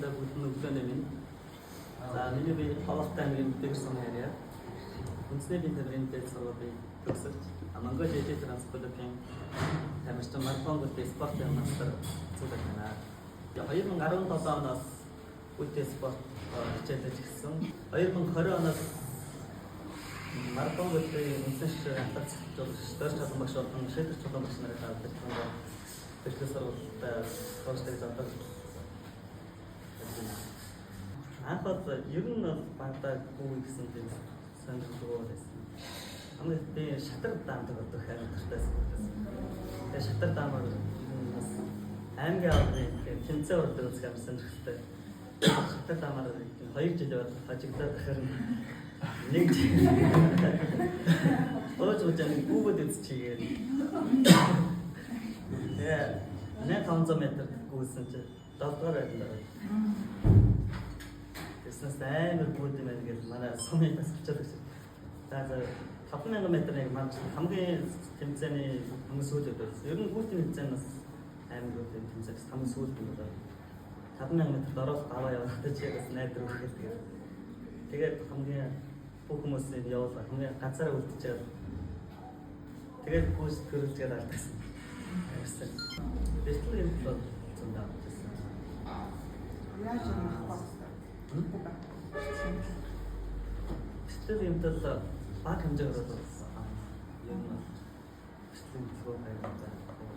Хамтдаа бүгд нь өглөөний минь. За, миний би Ховолтой аймгийн Дэгэр сумын харьяа. Үндэсний бие тамирын дээд сургуулийн төгсөгч, Монголын элит транспортын тамирчин, марафон гүйлтэй спортын мастер Зүгэл байна. 2017 оноос гүйлтэй спорт хичээлж эхэлсэн. 2020 оноос марафон гүйлтэй үндсэн шишээ хамтлаг зохицуулагч, дөрж чулуун багш болон шийдвэр чулуун багш нарыг авдаг бэлтгэл сургуультай тууштай задлаг. Анх бол ер нь бол багадаа гүү гэсэн тийм сонирхолтой байсан. Хамгийн би шатар даамдаг одоо амар дуртай байсан. Тэгээ шатар даамаар ер нь бас аймгийн аврагын тэмцээн урдаг үзэх амар сонирхолтой. Шатар даамаар 2 жил бол хожигдоод ахаар нэг жил. Ууж ууж нэг гүүгээд үзчихье. Тэгээ 1500 м гүйсэн чи 7 дугаар байрлал ороод. Тэгснээс амар гүйд юм байна гэж манай сумыг бас авчаад өгсөн. За 5000 м яг маань хамгийн тэмцээний хамгийн сүүлийн байсан. Ер нь гүйтийн тэмцээн бас амар гүйтийн тэмцээн хамгийн сүүлд нь болоо. 5000 м ороод даваа явахдаа чи бас найдар өгөх тэгээд. Тэгээд хамгийн бүх хүмүүсийг явуул хамгийн ганцаараа үлдчихээд тэгээд гүйс төрүүлжгээд алдсан. Амарсан. Бэлтгэл юм бол зөндөө авчихсан. Яаж юм ах вэ? Бэлтгэл юм бол баг хэмжээгээр бол ер нь бэлтгэл юм төлөв байгаад.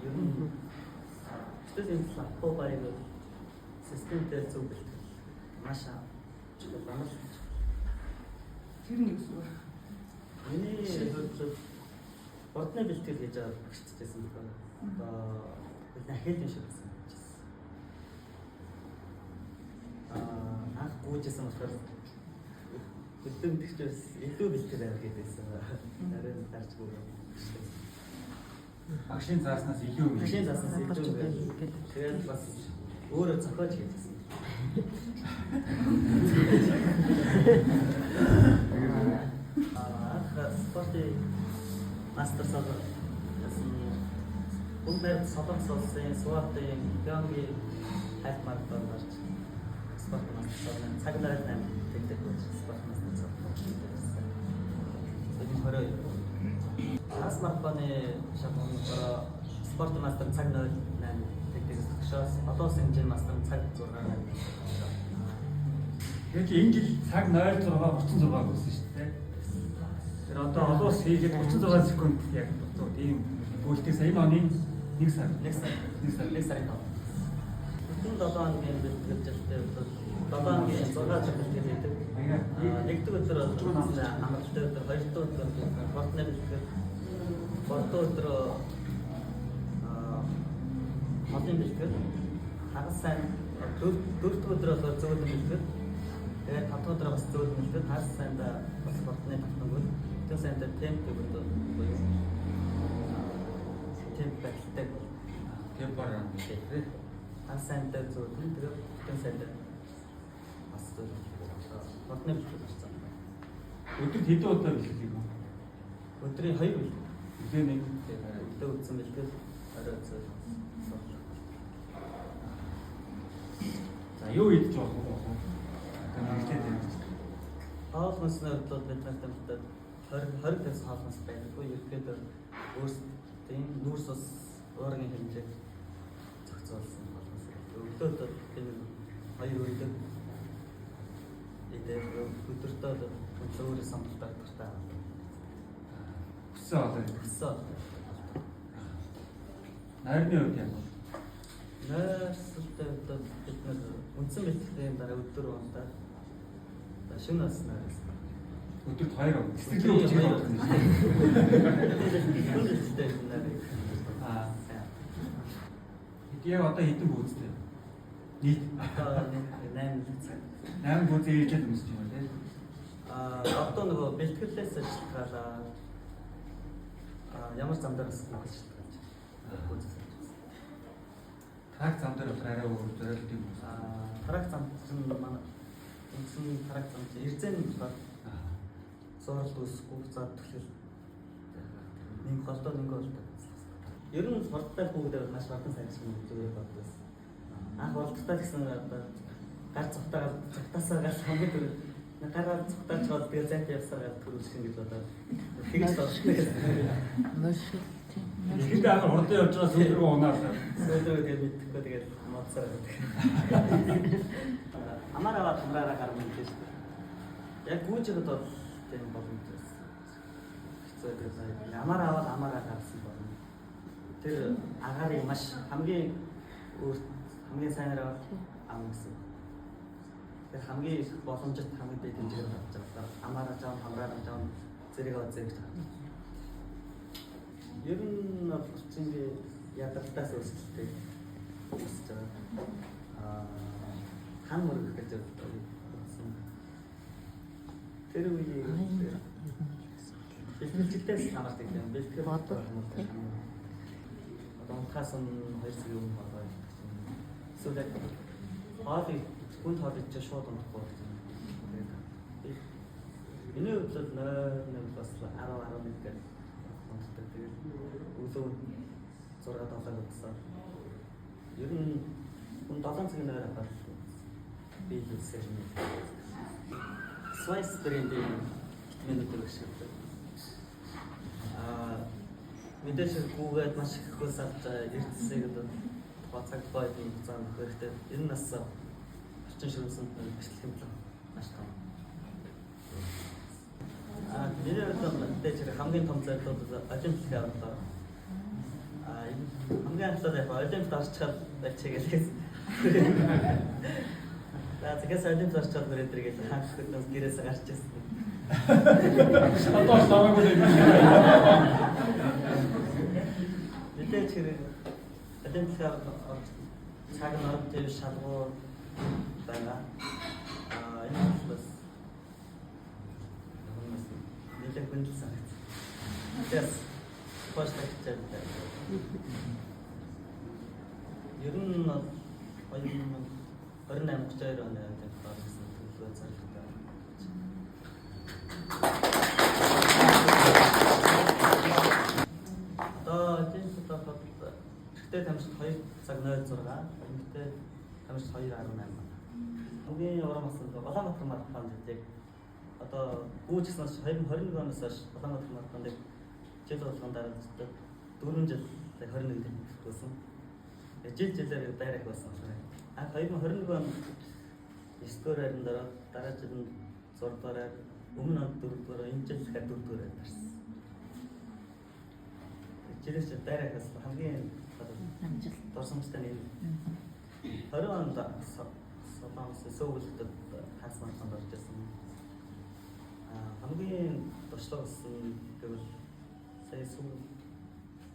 Ер нь бэлтгэл юм бол авахгүй байг бол системтэй зөв бэлтгэл маш чухал, амар чухал. Тэр нэг зүйл. Миний хувьд бол будны бэлтгэл хийж байгаа багшчихсан байна. Одоо ахил юм шиг байсан. Анх гүйжсэн болохоор хөдөлмөрчөөс илүү бэлтгэл авах гэдээсэн. Нарийн дарж гүйг. Багшийн зааснаас илүү юм. Багшийн зааснаас илүү. Тэгээд бас өөрөө зохиож хийжсэн. Анх спортын мастер салгасан бүгд найр Солонгос улсын Суатын Пёнги хальт марафонд орж спорт мастер салган цаг 08 тэгдэг болж спорт мастер салган хийжсэн. 2022. Хагас марафоны шалгуунд болохоор спорт мастер цаг 08 тэгдэг төгшөөс олон улсын хэмжээний мастер цаг 6 8 төгшөө. Тэгэхээр чи энэ жил цаг 06:36 гүйсэн шүү дээ. Тэр одоо олон улс хийгээд 36 секунд яг дутуу тийм гүйлтээ сая энэ оны 1 сар. 1 сар. 1 сар. 1 сарын 5. Бүтэн 7 хоногийн бэлтгэл жилтэй бол 7 хоногийн 6 өдөр бэлтгэл хийдэг. Нэгдүгээр өдөр бол амралтай өдөр, хоёр дахь өдөр бортны бэлтгэл, гурав дахь өдөр холын бэлтгэл, хагас сайн дөрөв дэх өдөр бол зөөлөн бэлтгэл. Тэгээд тав дахь өдөр бас зөөлөн бэлтгэл, хагас сайнда бас бортны давтангуул, бүтэн сайнда темп өдөр буюу темп байдалтай. Темпор тий. Хагас сайнда зөөлөн, тэгээд бүтэн сайнда бас зөөлөн. Бортны бэлтгэл болсон. Өдөрт хэдэн удаа бэлтгэл хийх вэ? Өдрийн 2 бэлтгэл. Өглөө нэг Өглөө үтсэн бэлтгэл, орой үтсэн судлах. За, юу идэж болох вэ? Одоо мэрэгчлээ дээр. Хоол хүнсний хувьд бол бид нарт амттай 20 20 дэс хоол хүнс байдаггүй. Ерөнхийдөө өөрсдийн нүүрс ус уургийн хэмжээг зохицуулсан хоол хүнс. Өглөөд бол бид хоёр өдөг идэх, өдөртөө бол өөрийн сонголтоор дуртай. Хүссэн хоолой. Хүссэн хоолой. Нойрны хувьд яг вэ? Нойрсолтой хувьд бол бид нар үндсэн бэлтгэлийн дараа өдөр унтаад шөнө бас нойрсон. Өдөрт 2 удаа. Сэтгэлийн өвчин болох юм шүү. Бэлтгэлтэй нойр. Аа. Яг одоо хэдэн бүүзтэй? Нийт Одоо 8 цаг. 8 бүүзээ ээлжээд өмсөж байна тий. Одоо нөгөө бэлтгэлээс шалтгаалаад ямар зам дээр бас гүйх шалтгаалж гүйцэтгэж байна. Трак зам дээр болохоор арай өөр зориулт юм уу? Трак зам чинь манай үндсэн трак зам чинь эрзэн болохоор зуралт үүсэхгүй зад түлхэл нэг голдоо нэг голдоо. Ер нь хурдтай хүүхдээр маш хурдан сайжирна зүгээр боддоос. Анх болттой гэсэн одоо гарч Гар цухтаагаар цухтаасаа гал хамгийн түрүү гараар цухтаач бол тэгээ зайтай явсаар гал төрүүлэх гэж бодоод тэгж дуршдаг. Ихэд амар хурдан явж байгаа сүүл рүү унаад. Сүүл рүү тэгээ мэдхгүй тэгээд модсаар байдаг. Амар аваад хамраараа гарна гэж шүү дээ. Яг гүйж байхад бол тийм боломж байсан. Хэцүү байдаг. Амар аваад амаараа гарсан боломж. Тэр агаарын маш хамгийн өөр хамгийн сайнаар аваад ам гэсэн. Тэр хамгийн их боломжит хамгийн дээд хэмжээгээр авч байгаа. Амаараа жаам, хамраараа жаам, зэрэг аваад зэрэг жаам. Ер нь бол орчингийн ядралтаас өөрчлөлттэй үүсэж байгаа. Хан мөргөх гэж бодсон. Тэр үеийн бэлтгэлчдээс хамаардаг юм. Бэлтгэл одоо унтахаас өмнө 2 цагийн өмнө хоолой идэх юм. Эсвэл яг хоол хүнд хоол идчихээ шууд унтахгүй гэж юм. Тэгээд миний хувьд бол 0 бас 10 11 гэх унтдаг. Тэгээд өглөө 6 7 гэсэн. Ер нь хүн 7 цагийн нойр аваад биелүүлсээр юм. Swiss брендийн витаминуудыг ашигладаг. Мэдээж гүгээд маш их хөлс авч эрдсийг одоо тухайн цаг тухайн хугацаанд хэрэгтэй. Энэ нас орчин ширэмсэнд ашиглах юм л маш том. Миний хувьд мэдээж хамгийн том зорилго бол олимпик авлаа. Хамгийн анхлаар яг олимпиад орчиход болчихъя гэсэн. За тэгээс олимпиад орчиход мөрөд гэж хаанчлагдсан гэрээсээ гарч ирсэн. Одоо ч намайг юм. Мэдээж хэрэг олимпиад орж цаг нь орж ив шалгуур байгаа. Энэ бас нэлээд хүндэл санагдсан. Тэгээс пост хичээл. Ер нь бол 2028 32 оны олимпиад орсон төлөвлөгөө зорилготой. Одоо олимпиад ороход эрэгтэй тамирчид 2 цаг 06, эмэгтэй тамирчид 2.18. Хамгийн уран болсон Улаанбаатар марафонд яг одоо гүйжсэн 2021 оноос хойш Улаанбаатар марафонд жил болгон дараа 4 жил 21 дэх болсон. Жил жилээр дайрах болсон. Анх 2021 онд 9 дугаар байранд ороод дараа жил нь 6 дугаар байр, өмнө онд 4 дугаар, энэ жил дахиад 4 дугаар байранд орсон. Жилээс жил дайрах болсон. Хамгийн дурсамжтай нь энэ 20 онд Солонгос Сөүлд хагас марафонд орж ирсэн. Хамгийн туршлага болсон гэвэл сая сүүл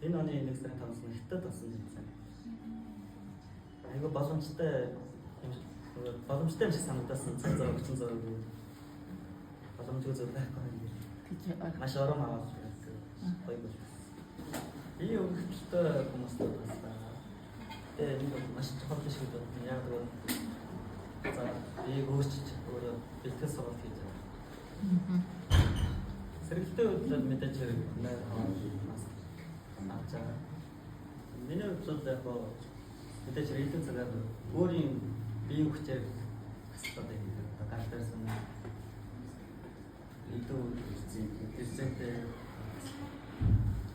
энэ оны 1 сарын 5-наас Хятад болсон тэмцээн. Айгүй боломжтой юм шиг санагдсан. Цаг зав 36 гэх боломжгүй зүйл байхгүй юм. Маш орон аваад гоё бол. Би өнгөлтөлтэй хүмүүстэй бас байгаа. Тэгээ энэ бол маш чухал биш гэж бодсон. Яг тэгвэл за биеийг өөрчилж өөрөө бэлтгэл сургалт хийж байгаа. Сэргэлтийн хувьд бол мэдээж хэрэг нойр хоол авч байгаа. Миний хувьд бол яг мэдээж хэрэг илүү цагаар өөрийн биеийн хүчээр хасдаг юм. Одоо гал дээрсэн илүү эрзэнтэй